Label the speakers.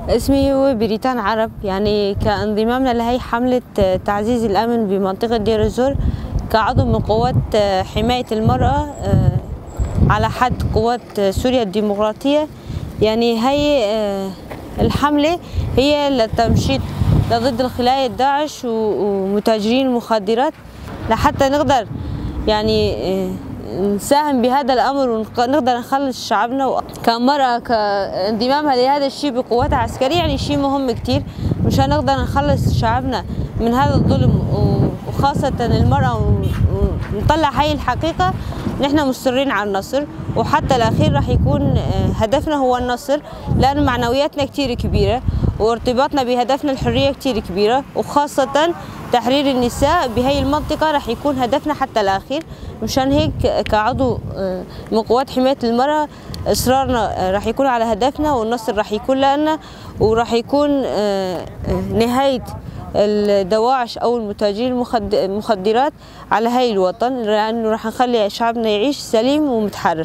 Speaker 1: اسمي هو بريتان عرب. يعني كانضمامنا لهي حملة تعزيز الأمن بمنطقة دير الزور كعضو من قوات حماية المرأة على حد قوات سوريا الديمقراطية، يعني هي الحملة هي للتمشيط ضد الخلايا داعش ومتاجرين المخدرات، لحتى نقدر يعني نساهم بهذا الأمر ونقدر نخلص شعبنا. كمرأة كانضمامها لهذا الشيء بقوات عسكرية يعني شيء مهم كتير مشان نقدر نخلص شعبنا من هذا الظلم، وخاصة المرأة، ونطلع هاي الحقيقة. نحن مصرين على النصر، وحتى الأخير راح يكون هدفنا هو النصر، لأن معنوياتنا كتير كبيرة وارتباطنا بهدفنا الحرية كتير كبيرة، وخاصة تحرير النساء بهي المنطقة راح يكون هدفنا حتى الأخير. مشان هيك كعضو من قوات حماية المرأة إصرارنا راح يكون على هدفنا، والنصر راح يكون لنا، وراح يكون نهاية الدواعش أو المتاجرين المخدرات على هاي الوطن، لأنه راح نخلي شعبنا يعيش سليم ومتحرر.